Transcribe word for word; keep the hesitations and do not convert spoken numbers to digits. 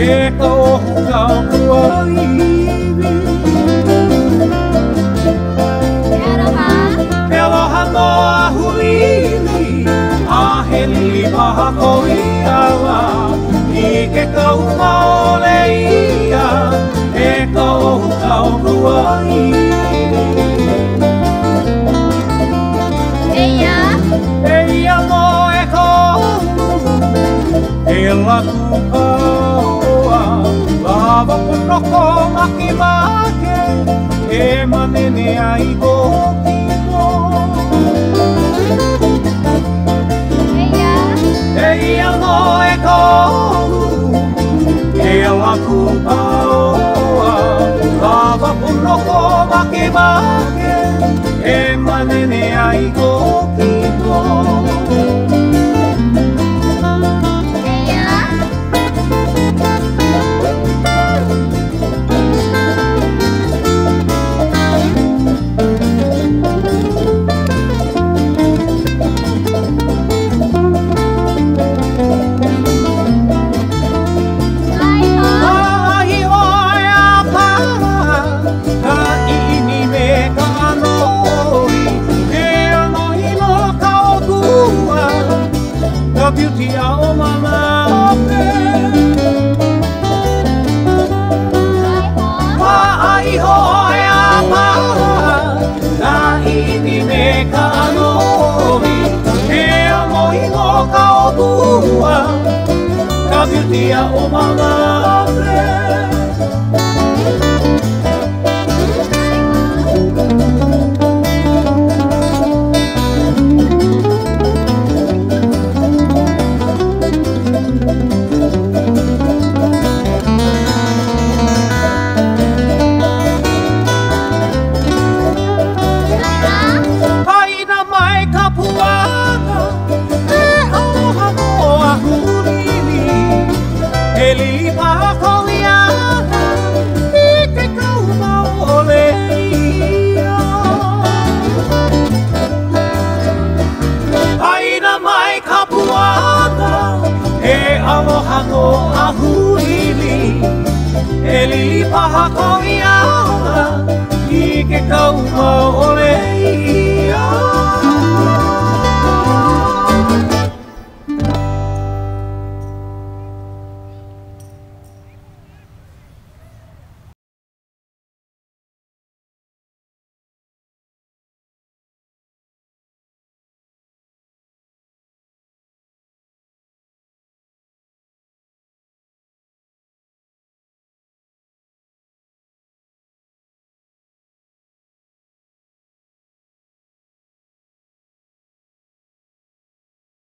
ʻE ka ʻohu ka ʻoku ʻa ivi. Ke aloha. Ke aloha noa Hulili, ʻa Helili Pahako ia la, ʻi ke kau maʻole ia, ʻe ka ʻohu ka ʻoku ʻa ivi. ʻEia. ʻEia noa ʻe ka ʻohu, ʻe laku paoa, lava punoko makemake, ʻe manene ai ko kino. ʻEia. ʻEia noa ʻe ka ʻohu, ʻe laku paoa, lava punoko makemake, ʻe manene ai ko kino. ʻEia. Ai, ho. Ai, ho, e apa. Ka ʻiʻini me ka ʻanoʻi, he ʻanoʻi no ka ʻoku ʻa, ka beauty ʻa ʻOmanape. Paʻa ʻi hoʻo e apa, ka ʻiʻini me ka ʻanoʻi, he ʻanoʻi no ka ʻoku ʻa, ka beauty ʻa ʻOmanape. Paina mai ka puana, ʻe ʻaloha noa Hulili, Helili Pahako ia, ʻi ke kau maʻole ia. Paina mai ka puana, ʻe ʻaloha noa Hulili, Helili Pahako ia, ʻi ke kau maʻole ia.